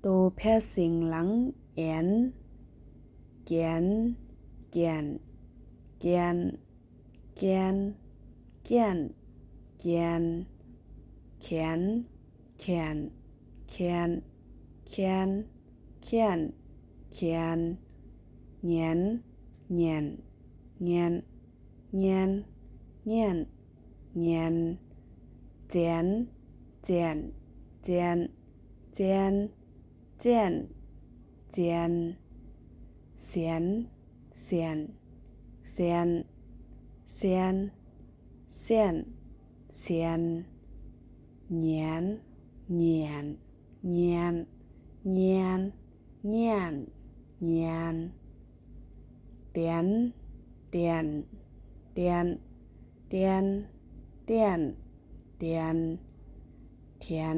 ໂຕແພດເສັງຫຼັງ ແອນ, ແກນ, ແກ່ນ, ແກ່ນ, ແກ່ນ, ແກ່ນ, ແກ່ນ, ແຂນ, ແຂນ, ແຂນ, ແຂນ, ແຂນ, ແຂນ, ແງນ, ແງ່ນ, ແງ່ນ, ແງ່ນ, ແງ່ນ, ແງ່ນ, ແຈນ, ແຈນ, ແຈນ, ແຈນ, ແຈນ, ແຈນ, ແສນ, ແສນ, ແຊນ, ແຊນ, ແຊນ, ແສນ, ແຫງນ, ແຫງນ, ແຫງນ, ແຫງນ, ແຫງນ, ແຫງນ, ແຕນ, ແຕນ, ແຕນ, ແຕນ, ແຕນ, ແຕນ, ແຖນ,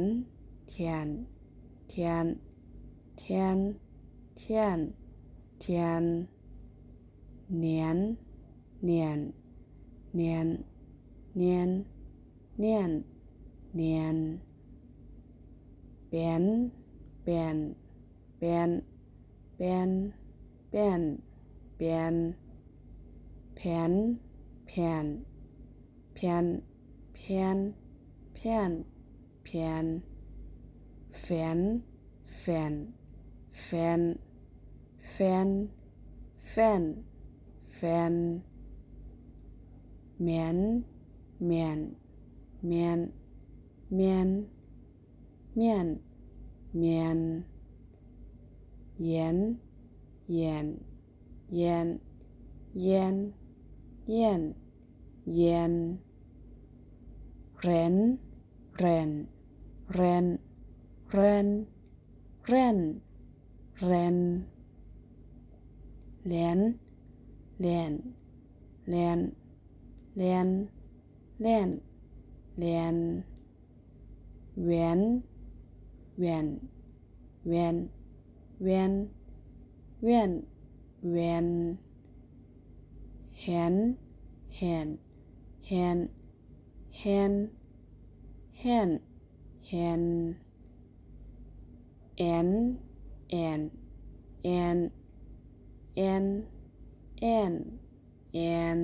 ແຖນ, ແຖນ, ແຖນ, ແຖນ, ແຖນ, ແໜນ, ແໜນ, ແໜນ, ແໜນ, ແໜນ, ແໜນ, ແປນ, ແປນ, ແປນ, ແປນ, ແປນ, ແປນ, ແຜນ, ແຜນ, ແຜນ, ແຜນ, ແຜນ, ແຜນ, ແຟນ, ແຟນ, ແຟນ, ແຟນ, ແຟນ, ແໝນ, ແໝນ, ແໝນ, ແໝນ, ແໝນ, ແໝນ, ແຫງນ, ແຫງນ, ແຫງນ, ແຫງນ, ແຫງນ, ແຫງນ, ແຣນ, ແຣນ, ແຣນ, ແຣນ, ແຣນ, ແຣນ, ແຫຼນ, ແຫຼນ, ແຫຼນ, ແຫຼນ, ແຫຼນ, ແຫຼນ, ແຫວນ, ແຫວນ, ແຫວນ, ແຫວນ, ແຫວນ, ແຫວນ, ແຫນ, ແຫນ, ແຫນ, ແຫນ, ແຫນ, ແຫນ, ແອນ, ແອນ, ແອນ, ແອນ, ແອນ, ແອນ,